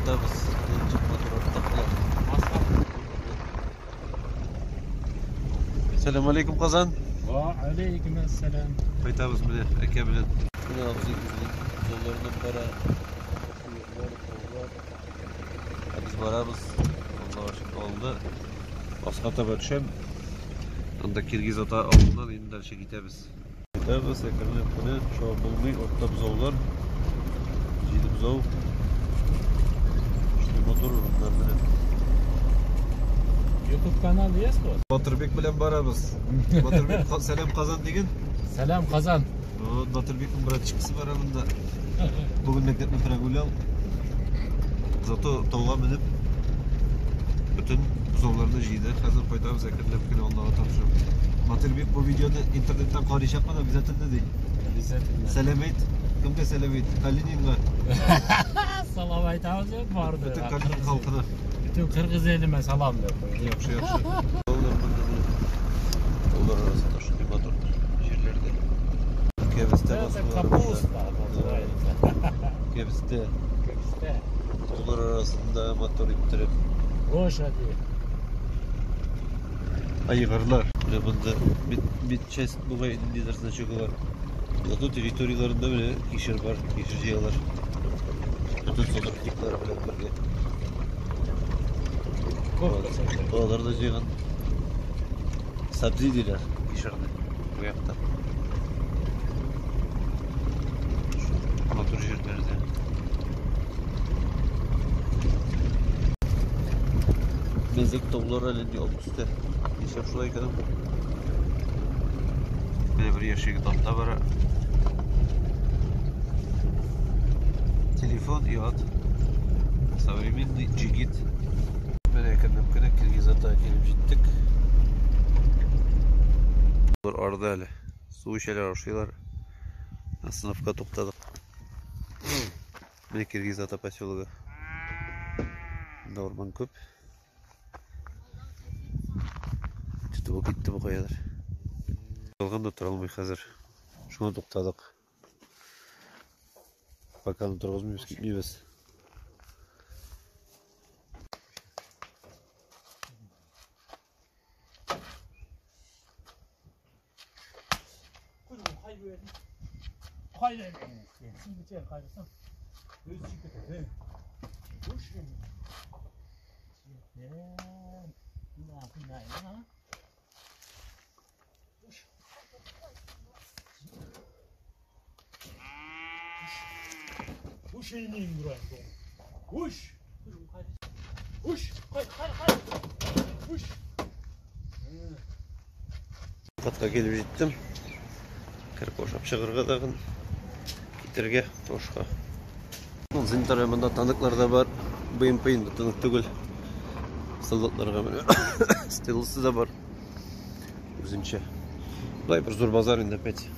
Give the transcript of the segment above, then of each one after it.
Кайтабыз. Ничек матур артта. Сәлам алейкум, Казан. Ва алейкум ассалам. Кайтабыз менә әкә белән. Менә абзый үзенең юлларыннан бара. Таулар. Ә без барабыз. Аллага шөкер, алды. Аска таба төшәм. Анда Киргиз ата авылыннан инде дальше китәбез. Китәбез әкренләп кенә. Шуңа булмый, артта бозаулар. 7 бозау. Шундый матур урыннар менә. YouTube канал есть у вас? Батырбек белән барабыз. Батырбек, сәлам Казан диген. Сәлам Казан. Вот Батырбекның братчикасы бара монда. Бүген мәктәпне прогулял. Зато тауга менеп бөтен бозауларны җыйды. Хәзер кайтабыз әкренләп кенә Аллага тапшырып. Батырбек бу видеоны интернеттан карыйчакмын обязательно ди. Обязательно. Сәлам әйт. Кемгә сәлам әйт? Калининга. Салам әйтәбез дип барды. Бөтен Калинин халкына. Бөтен кыргыз илемә салам дип куйды. Яхшы, яхшы. Таулар монда менә. Таулар арасында шундый матур җирләрдә. Кәбестә Это басулары. капуста называется. Кәбестә. Кәбестә. Таулар арасында матур иттереп. Лошади. Айгырлар. Менә монда бит часть бугай ниндидер значогы бар. Зато территорияләрендә менә кишер бар, кишер җыялар. Бөтен сотрудниклар белән бергә. Балалар да җыйган. Сабзи диләр кишерне бу якта. Матур җирләрдә. Безек таулар әле ди алып төстә. Нишләп шулай икән? Менә бер яшь егет атта бара. Телефон и ат. Современный джигит. Менә әкренләп кенә Киргизатага килеп җиттек. Булар арды әле. Су эчәләр, ашыйлар. Остановка туктадык. Менә Киргизата поселогы. Монда урман күп. Тотып китте бу каядыр. Ялган да тора алмый хәзер. Шуңа туктадык. Пока торгызмыйбыз, китмибез. Катка килеп җиттем. Кереп ашап чыгарга тагын китергә Ошка. Зенит районында танклар да бар. БМП инде танк түгел. Солдатларга менә стелсы да бар. Үзенчә. Былай бер зур базар инде опять.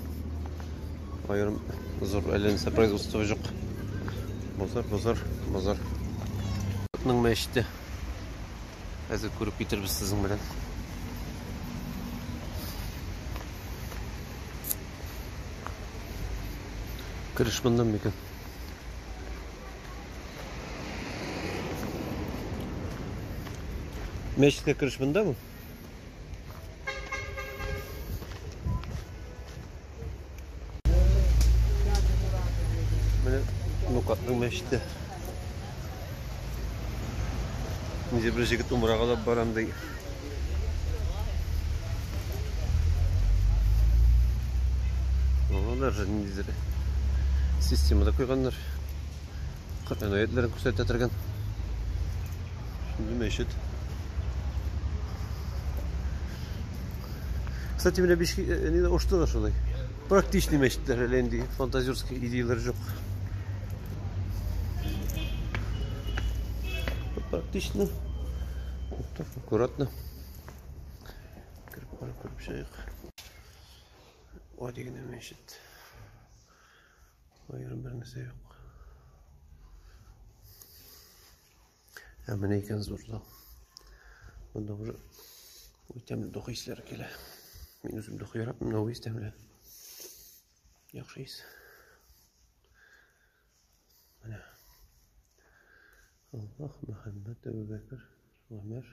Аерым зур әллә нәрсә производство юк. Базар, базар, базар. Ның мәчете. Хәзер күреп китербез сезнең белән. Кереш моннан микән? Мәчеткә кереш мондамы? Менә Нукатның мәчете. Инде бер җегет умрага да барам ди. Алар же ниндидер системада куйганнар. Коръән аятларын күрсәтә торган. Шундый мәчет. Кстати, менә нидә Ошта да шулай. Практичный мәчетләр әле инде фантазерский идеялар юк. Практично. Вот так аккуратно. Кереп барып күреп чыгыйк. Гади генә мәчет. Аерым бер нәрсә юк. Ә менә икән зур зал. Монда уже ой, тәмле духы исләре килә. Мин үзем духы яратмыйм, но ис тәмле. Яхшы ис. Менә. Аллаһ, Мөхәммәд, Әбүбәкер, Гомәр,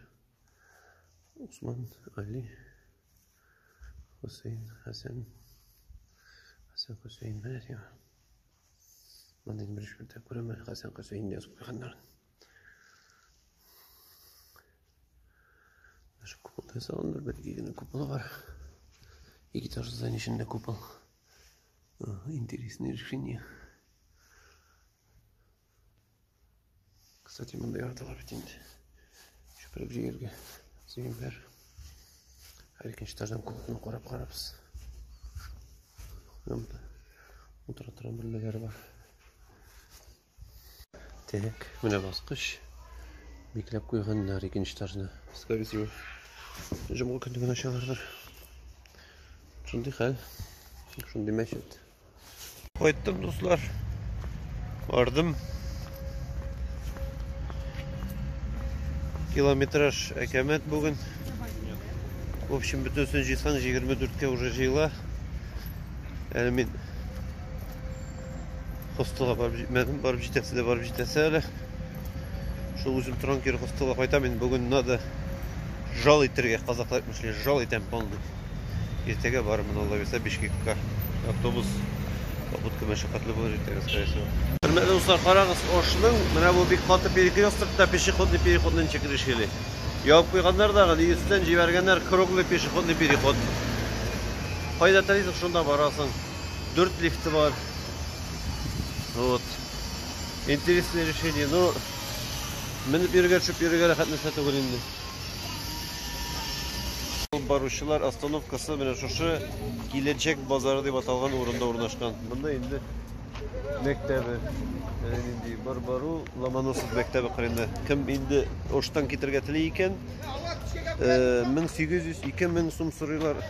Усман, Али, Хусейн, Хәсән, Хәсән, Хусейн, менә сиңа. Монда инде беренче мәртәбә күрәм әле Хәсән, Хусейн язып куйганнарын. Даже купол ясаганнар, бер ике генә куполы бар. Ике этажлы здание эчендә купол. Интересное решение. Кстати, монда ярдылар бит инде. Чүпрәк җыярга зөемнәр. Һәр икенче этаждан кухняны карап карабыз. Монда утыра торган бүлмәләр бар. Так, менә баскыч. Бикләп куйганнар икенче этажны. Скорее всего, җомга көне генә ачалардыр. Шундый хәл. Шундый мәчет. Кайттым, дуслар. Бардым. Километраж әкәмәт бүген. В общем, бөтенесен җыйсаң, 24-кә уже җыела. Әле мин хостелга барып җитмәдем. Барып җитәсе дә барып җитәсе әле. Шул үзем торган кире хостелга кайтам. Инде бүген надо жал итәргә, казаклар әйтмешли, жал итәм полный. Иртәгә барырмын, Алла бирсә, Бишкекка. Автобус попутка мәшәкатьле булыр иртәгә, скорее всего. Хөрмәтле дуслар, карагыз, Ошның менә бу бик каты перекрестокта пешеходный переходны ничек решили. Ябып куйганнар да, гали өстән җибәргәннәр круглый пешеходный переход. Кайда телисең, шунда барасың. Дүрт лифты бар. Вот. Интересное решение, но менеп йөрергә, төшеп йөрергә рәхәт нәрсә түгел инде. Баручылар остановкасы менә шушы Киләчәк базары дип аталган урында урнашкан. Монда инде мәктәбе. Әле нинди бар бару Ломоносов мәктәбе кырында. Кем инде Оштан китергә тели икән, 1800-2000 сум сорыйлар.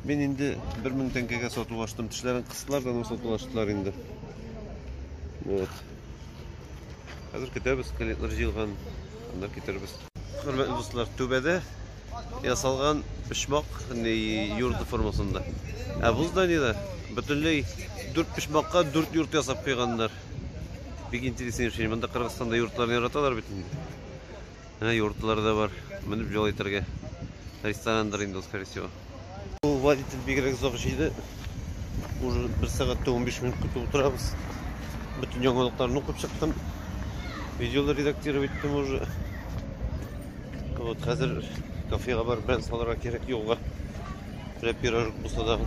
Мин инде 1000 тәңкәгә сатулаштым. Тешләрен кыстылар да сатулаштылар инде. Вот. Хәзер көтәбез, клиентлар җыелган. Анда китербез. Хөрмәтле дуслар, түбәдә ясалган почмак ни юрта формасында. Ә бу зданиедә бөтенләй дүрт почмакка дүрт юрт ясап куйганнар. Бик интересный решение. Монда Кыргызстанда юртларны яраталар бит инде. Менә юртлар да бар. Менеп ял итәргә. Ресторандыр инде ул, скорее всего. Бу водитель бигрәк озак җыйды. Уже 1 сәгать тә 15 минут көтеп утырабыз. Бөтен яңалыкларны укып чыктым. Видеолар редактировать иттем уже. Вот, хәзер кафега барып белән салырга кирәк юлга. Берәр пирожок булса да.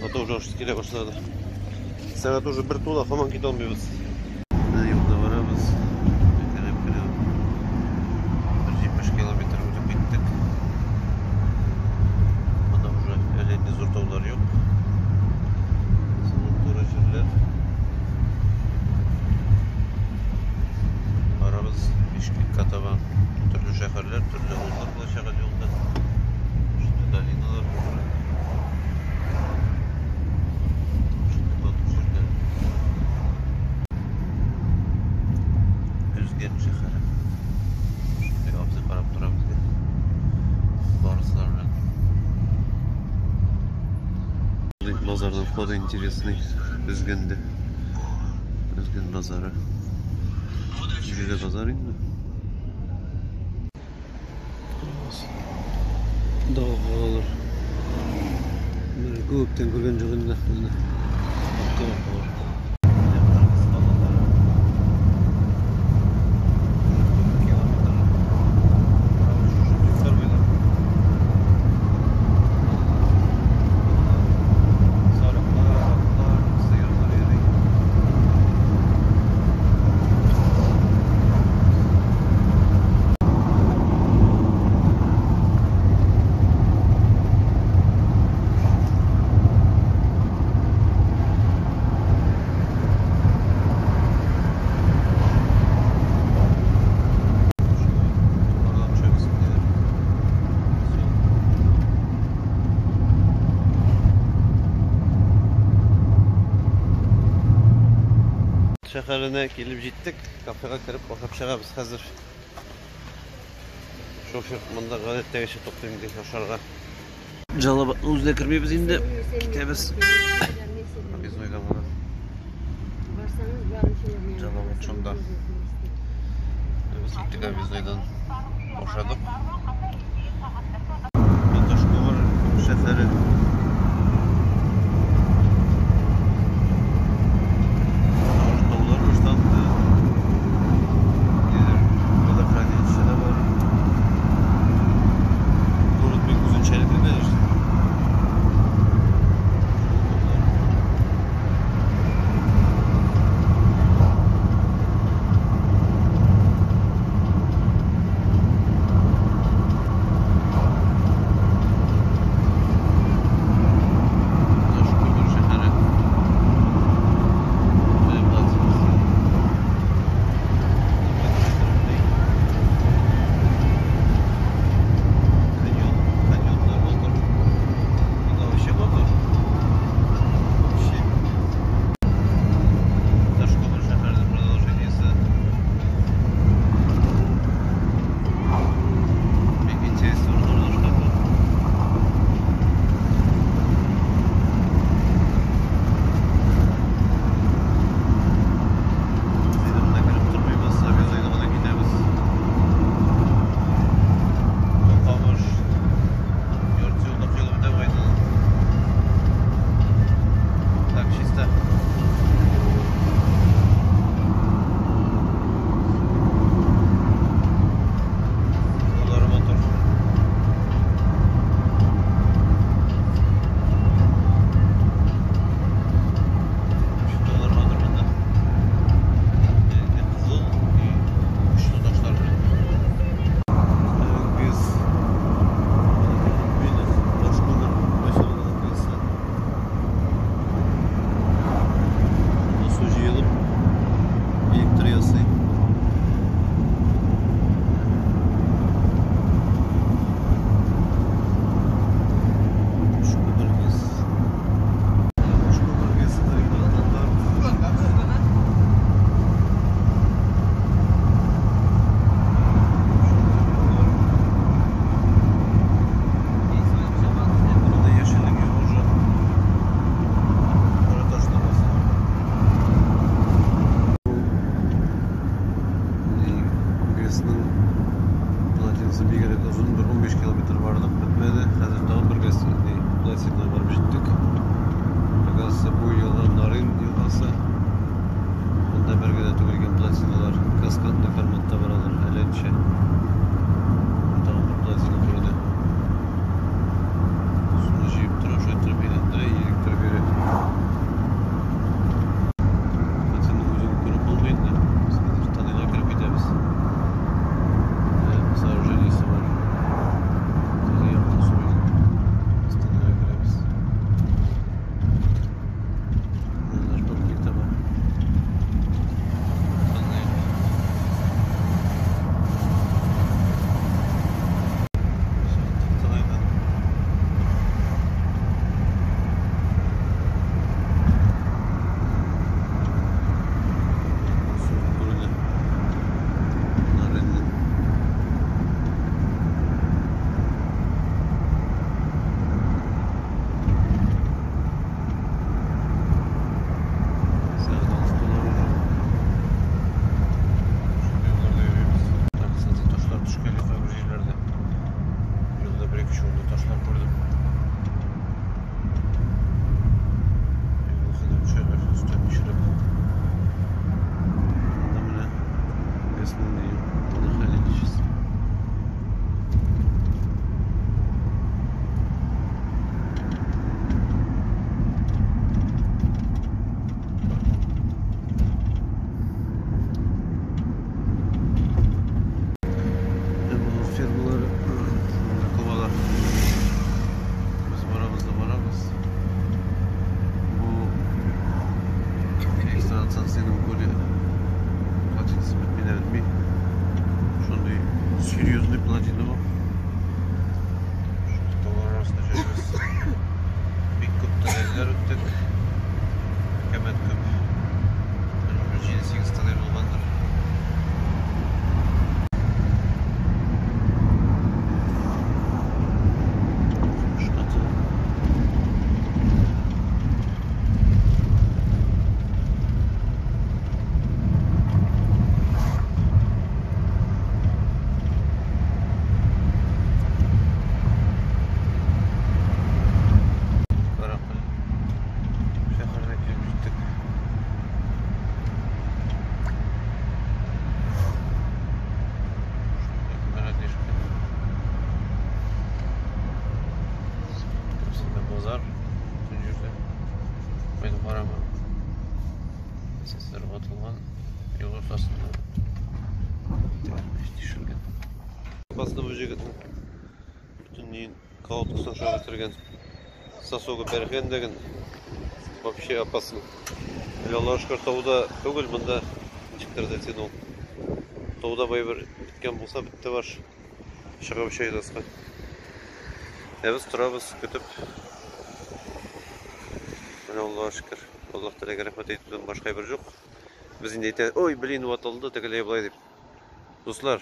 А то уже ашыйсы килә башлады. Сәгать уже бер тула, һаман китә алмыйбыз. Менә юлда барабыз. Әкренләп кенә бер 70 километр үтеп киттек. Монда уже әллә нинди зур таулар юк. Шуның туры җирләр. Барабыз Бишкекка таба. Төрле шәһәрләр, төрле авыллар булачак әле юлда. Шундый долиналар булыр. Шундый матур җирләр. Өзгән шәһәре. Шундый абзый карап тора безгә. Барыслар белән. Базарның входы интересный. Өзгәндә. Өзгән базары. Җирдә базар инде. Дагылар. Менә күптән күргән юк инде. Менә. Акка Шәһәренә килеп җиттек. Кафега кереп ашап чыгабыз хәзер. Шофер монда гадәттәгечә туктыйм ди ашарга. Джалабатның үзенә кермибез инде. Китәбез. Объезднойдан гына. Яна вот шунда. Без киттек объезднойдан ашадык. Ташкумыр шәһәре. Таулар башланды. Нидер водохранилище дә бар. Город бик үзенчәлекле, конечно. Ташкумыр шәһәре. Менә платинасы. Каньон, каньоннар матур. Монда вообще матур. Вообще. Ташкумыр шәһәренең продолжениесе. Бик интересный урын урнашкан бу. Инде монда кереп тормыйбыз, объезднойдан гына китәбез. Бу камыш ярты юлда коелып бетә бугай инде. Так, чисто. Юллары матур. Таулар матур монда. Кызыл и көчле ташлар белән. Без Ташкумыр поселогына килсә. Шунда су җыелып, электр ясый. Ташкумыр ГЭС. Ташкумыр ГЭС оригиналдар. Монда яшеллек юк уже. Кара ташлар басып. ГЭСның плотинасы бигрәк озын, бер 15 километр бардык, бетмәде. Хәзер тагын бер ГЭС плотинага барып җиттек. Оказывается, бу елга Нарын елгасы. Монда бер генә түгел икән плотиналар. Каскадный форматта баралар, әллә. Тагын бер плотина күренә. Суны җыеп тора, шулай иттереп әйләндерә, электр бирә. Плотинаның үзен күреп булмый инде. Без хәзер тоннельгә кереп китәбез. Сооружениесе бар. Теге якта су инде. Без тоннельгә керәбез. Менә наш патрик таба. Тоннель. Всё, тоннельдән. Су күренә. Нарынның. Сәгать алты тула уже. Шундый юлларда йөрибез. Так, кстати, ташлар төшкәли кайбер җирләрдә. Юлда бер ике урында ташлар күрдем. Юлга төшәләр, өстән төшереп. Монда менә ГЭСның водохранилищесы. Бу фермалар монда ковалар. Без барабыз да барабыз. Бу электростанциянең күле плотинасы бетми дә бетми. Шундый серьезный плотина бу. Шундый таулар арасында йөрибез. Бик күп тоннельләр үттек. Кәмәт күп. Бер 7-8 тоннель булгандыр. Штаты. Ватылган юл уртасында. Тәгәрмәч тишелгән. Басты бу җегетнең. Бөтен ни колодкасын ашап бетергән. Сосогы бәргән дәген. Вообще опасно. Әле Аллаһка шөкер, тауда түгел, монда ничектер дә син ул. Тауда байбер беткән булса, бетте баш. Чыгып чәй даска. Ә без торабыз көтеп. Менә Аллаһка шөкер. Аллаһ Тәгаләгә рәхмәт әйтүдән башка әйбер юк. Без инде әйтә, ой, блин, ватылды, тегеләй болай дип. Дуслар,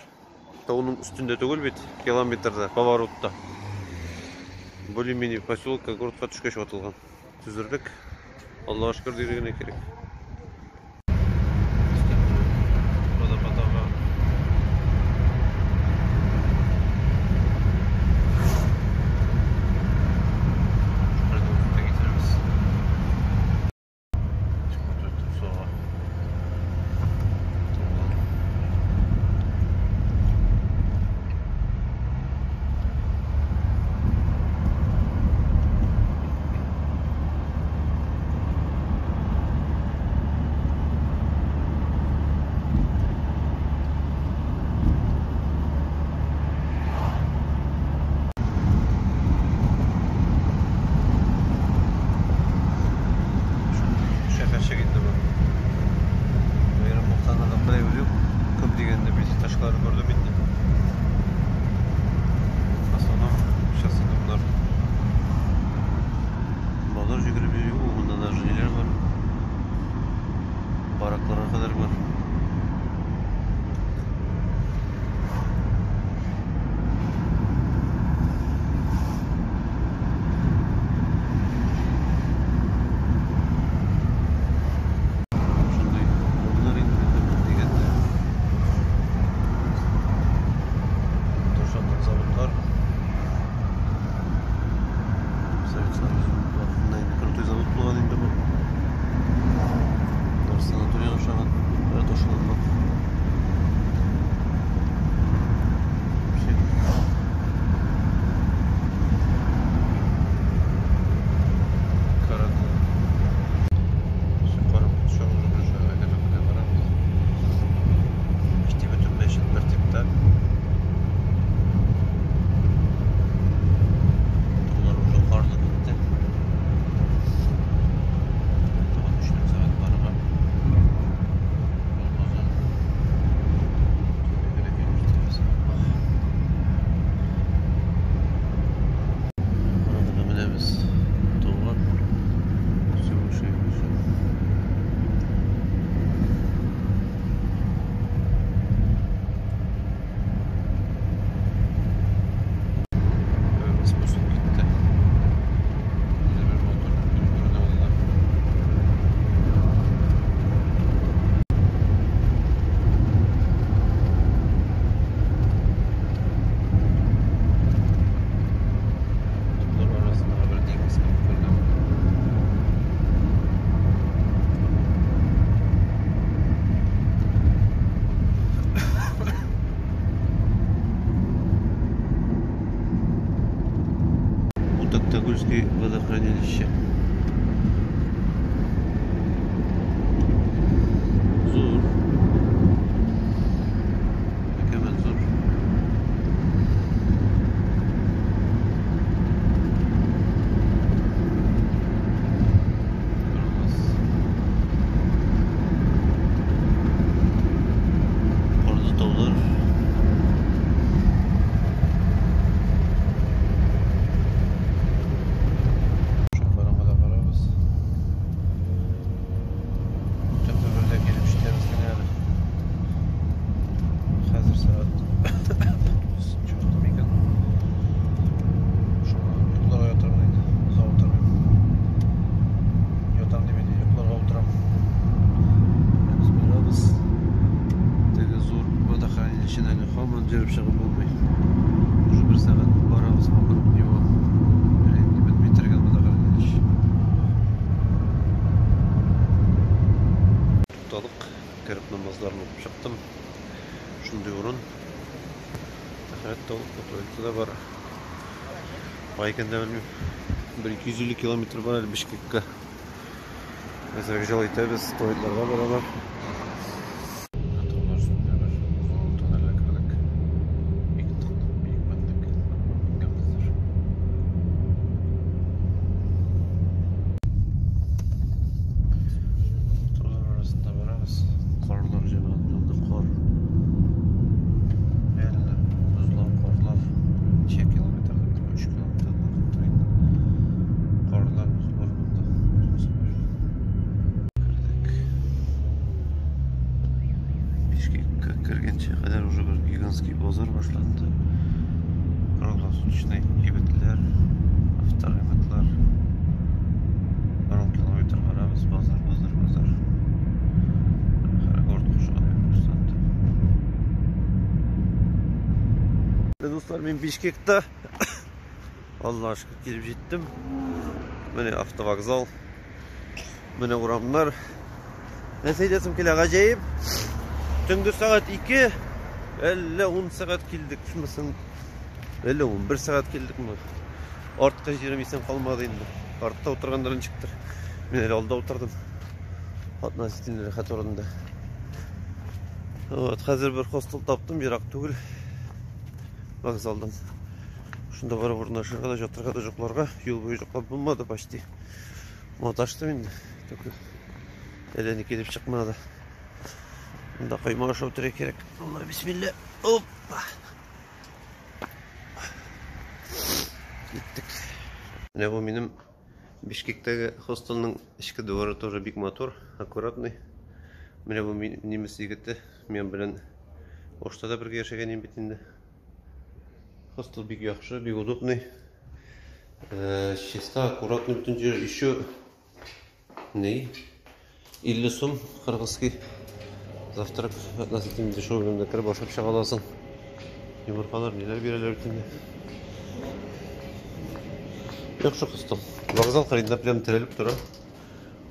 тауның өстендә түгел бит, километрда, поворотта. Более-менее поселокка, городка төшкәч ватылган. Төзерлек. Аллаһка шөкер дияргә генә кирәк. Водопадага. Шәһәрчек инде бу. Аерым мактанырлык бер әйбер юк. Күп дигәндә пятиэтажкалар күрдем инде. В основном сейчас инде болар базар йөгереп йөри. О, монда даже ниләр бар. Баракларга кадәр бар. Шундый урыннар инде дигәндә. Ташландык заводлар. Совет Союзы вакытында инде крутой завод булган инде бу. Болар санаторийга охшаган, бер ташланган. Вообще. Каракол. Все, карап төшә уже бер шагы кереп кенә барабыз. Почти бөтен мәчет бер типта. Таулар уже карлы китте. Тагын 3-4 сәгать барырга. Юл озын. Төнгә килеп җитәрбез. Арада менәбез тауга. Все выше и выше. Без бозылып китте. Үзе бер мотор күренә валла. Таулар арасындагы бер диңгез кебек күренә. Токтогульское водохранилище. Зур. Әкәмәт зур. Күрәбез. Карлы таулар. Шукларга да барабыз. Төнге бердә килеп җитәбез генә әле. Хәзер сәгать 9 микән. Шуңа йокларга ятырмын инде. Озак утырмыйм. Ятам дип инде йокларга утырам. Без барабыз. Теге зур водохранилищены әле һаман җөреп чыгып булмый. Уже бер сәгать барабыз вокруг него. Әле инде бетми торган водохранилище. Туктадык, кереп намазларны укып чыктым. Шундый урын. Тәһарәт тә алып, туалеты да бар. Кай икән дә белмим. Бер 250 километр бар әле Бишкекка. Әзрәк җал итәбез, туалетларга баралар. Бишкекка кергәнче кадәр уже бер гигантский базар башланды. Круглосуточный кибетләр, авторыноклар. Бер ун километр барабыз, базар, базар, базар. Һәр город кушылып башланды. Дуслар, мин Бишкекта. Аллаһ шөкер килеп җиттем. Менә автовокзал. Менә урамнар. Нәрсә әйтәсем килә, гаҗәеп. Төнге сәгать 2, әллә 10 сәгать килдек, шунысын. Әллә 11 сәгать килдекме? Арткы җирем исән калмады инде. Артта утырганнар ничектер. Мин әле алда утырдым. Относительно рәхәт урында. Вот, хәзер бер хостел таптым, ерак түгел. Вокзалдан. Шунда барып урнашырга да, жатырга да, йокларга. Юл буе йоклап булмады почти. Маташтым инде. Только әллә ни килеп чыкмады. Монда койма аша үтәргә кирәк. Алла, бисмилла. Опа. Киттек. Менә бу минем Бишкектәге хостелның эчке дворы тоже бик матур, аккуратный. Менә бу немец егете, мен белән Ошта да бергә яшәгән идем бит инде. Хостел бик яхшы, бик удобный. Чиста, аккуратный бөтен җир. Еще ни? 50 сум кыргызский завтрак относительно дешевый белән кереп ашап чыга аласың. Йомыркалар ниләр бирәләр бит инде. Яхшы хостел. Вокзал кырыенда прям терәлеп тора.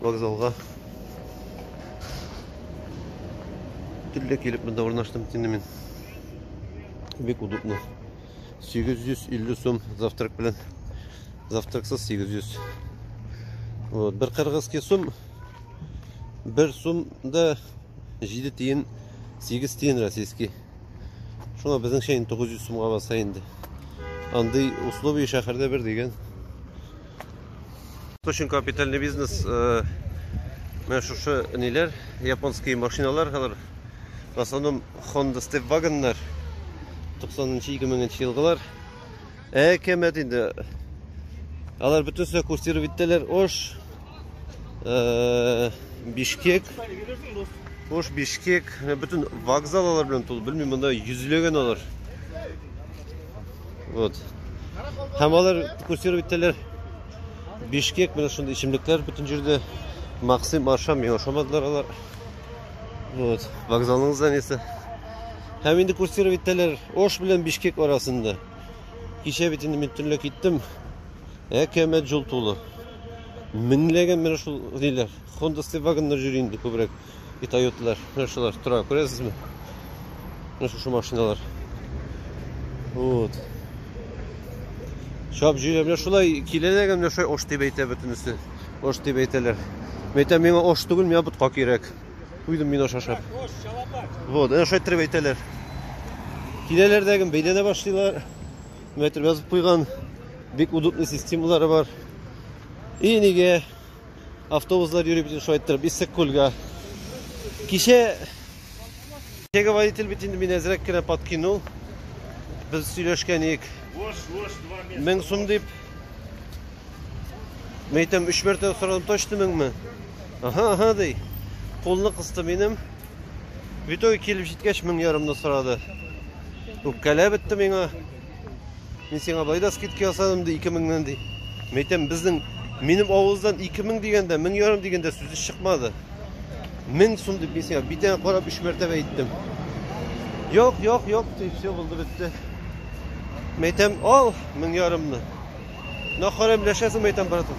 Вокзалга. Төнлә килеп монда урнаштым бит инде мин. Бик удобно. 850 сум завтрак белән. Завтраксыз 800. Вот, бер кыргызский сум, бер сум да 7 тиен, 8 тиен российский. Шуңа безнеңчә инде 900 сумга баса инде. Андый условия шәһәрдә бер дигән. Очень капитальный бизнес. Менә шушы ниләр, японские машиналар, алар в основном Honda Stepwagonнар. 90-2000 елгылар. Әкәмәт инде. Алар бөтенесе курсировать итәләр. Ош, Бишкек. Ош, Бишкек. Бөтен вокзал алар белән тулы. Белмим, монда йөзләгән алар. Вот. Һәм алар курсировать итәләр. Бишкек, менә шундый исемлекләр бөтен җирдә. Максим, Аршам, миңа ошамадылар алар. Вот, вокзалның зданиясе. Һәм инде курсировать итәләр Ош белән Бишкек арасында. Кичә бит инде мин төнлә киттем. Әкәмәт жол тулы. Меңләгән менә шул ниләр. Honda Stepwagon'нар йөри инде күбрәк. И Toyota'лар. Менә шулар тора, күрәсезме? Менә шушы машиналар. Вот. Чап җөйләп, менә шулай киләләр, менә шулай Ош дип әйтә бөтенесе. Ош дип әйтәләр. Мин әйтәм, миңа Ош түгел, миңа ботка кирәк. Куйдым мин Ош ашап. Вот, әнә шулай иттереп әйтәләр. Киләләр дә бәйләнә башлыйлар. Метр язып куйган. Бик удобный системалары бар. И нигә автобуслар йөри бит шулай иттереп Иссык-Күлгә. Кичә Кичәге водитель бит инде мине әзрәк кенә подкинул. Без сөйләшкән идек. 1000 сум дип. Мин әйтәм, өч мәртәбә сорадым, точно меңме? Ага, ага, ди. Кулны кысты минем. В итоге килеп җиткәч, мең ярымны сорады. Үпкәләп бетте миңа. Мин сиңа болай да скидка ясадым, ди, 2000-нән, ди. Мин әйтәм, безнең минем авыздан 2000 дигәндә, мең ярым дигәндә сүзе чыкмады. 1000 сум дип мин сиңа битеңә карап өч мәртәбә әйттем. Юк, юк, юк, дип, все булды, бетте. Мин әйтәм, ал мең ярымны. Нахарам ләшәсең, мин әйтәм, братан.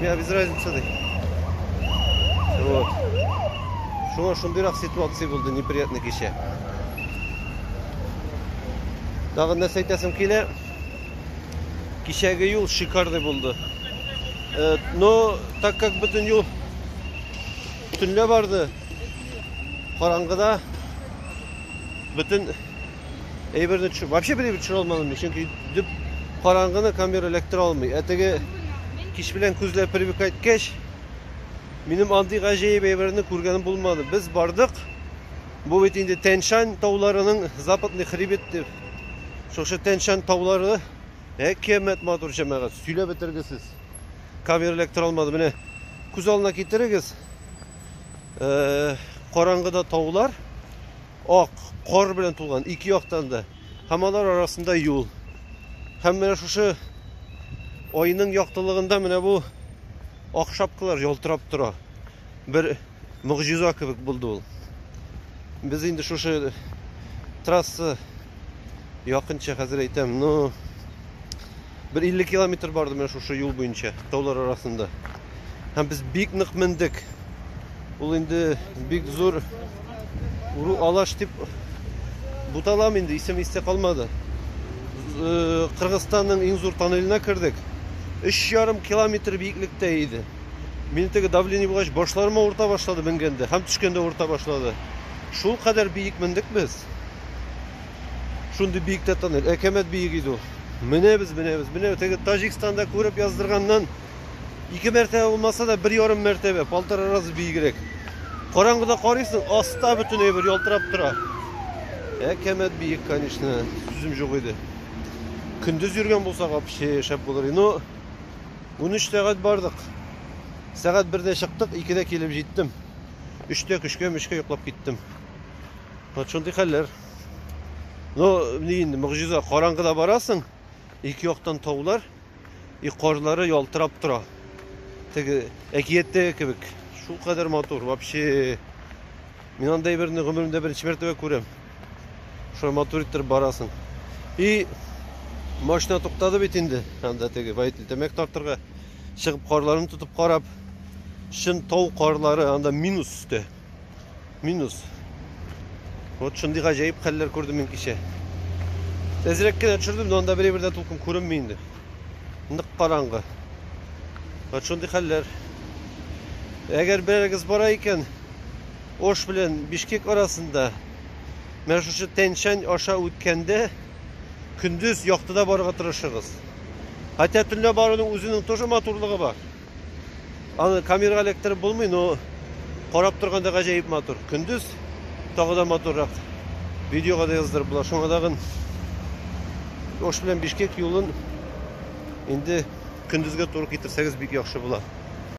Миңа без разница, ди. Вот. Шуңа шундыйрак ситуация булды, неприятный кичә. Тагын нәрсә әйтәсем килә? Кичәге юл шикарный булды. Но так как бөтен юл төнлә барды, караңгыда бөтен әйберне төшеп, вообще бер әйбер төшерә алмадым мин, чөнки дөп караңгыны камера эләктерә алмый. Ә теге кич белән күзләр привыкать иткәч, минем андый гаҗәеп әйберне күргәнем булмады. Без бардык. Бу бит инде Тянь-Шань тауларының западный хребет дип. Шушы Тянь-Шань таулары әкәмәт матур җәмәгать, сөйләп бетергесез. Камера эләктерә алмады. Менә күз алдына китерегез. Караңгыда таулар. Ак кар белән тулган ике яктан да. Һәм алар арасында юл. Һәм менә шушы айның яктылыгында менә бу ак шапкалар ялтырап тора. Бер могҗиза кебек булды ул. Без инде шушы трасса якынча хәзер әйтәм, ну бер 50 километр барды менә шушы юл буенча, таулар арасында. Һәм без бик нык мендек. Ул инде бик зур Уру Алаш дип буталам инде, исем истә калмады. Кыргызстанның иң зур тоннеленә кердек. 3,5 километр биеклектә иде. Минем теге давление булгач, башларым авырта башлады менгәндә һәм төшкәндә авырта башлады. Шул кадәр биек мендек без. Шундый биектә тоннель, әкәмәт биек иде ул. Менәбез, менәбез, менә теге Таҗикстанда күреп яздырганнан ике мәртәбә булмаса да 1,5 мәртәбә, полтора раза биегрәк. Караңгыда карыйсың, аста бөтен әйбер ялтырап тора. Әкәмәт биек, конечно, сүзем юк иде. Көндез йөргән булсак, вообще шәп булыр иде. Но 13 сәгать бардык. Сәгать 1-дә чыктык, 2-дә килеп җиттем. 3-тә көчкә-мөчкә йоклап киттем. Вот шундый хәлләр. Но ни инде, могҗиза, караңгыда барасың, ике яктан таулар, и карлары ялтырап тора. Теге әкияттәге кебек. Шул кадәр матур, вообще. Мин андай берне гомеремдә беренче мәртәбә күрәм. Шулай матур иттереп барасың. И машина туктады бит инде. Анда теге водитель тәмәке тартырга чыгып карларын тотып карап, чын тау карлары анда минус өстә. Минус. Вот шундый гаҗәеп хәлләр күрдем мин кичә. Әзрәк кенә төшердем, но анда бер дә толком күренми инде. Нык караңгы. Вот шундый хәлләр. Әгәр берәрегез бара икән, Ош белән Бишкек арасында менә шушы Тянь-Шань аша үткәндә көндез яктыда барырга тырышыгыз. Хотя төнлә баруның үзенең тоже матурлыгы бар. Аны камерага эләктереп булмый, но карап торганда гаҗәеп матур. Көндез тагы да матуррак. Видеога да яздырып була. Шуңа тагын Ош белән Бишкек юлын инде көндезгә туры китерсәгез бик яхшы була.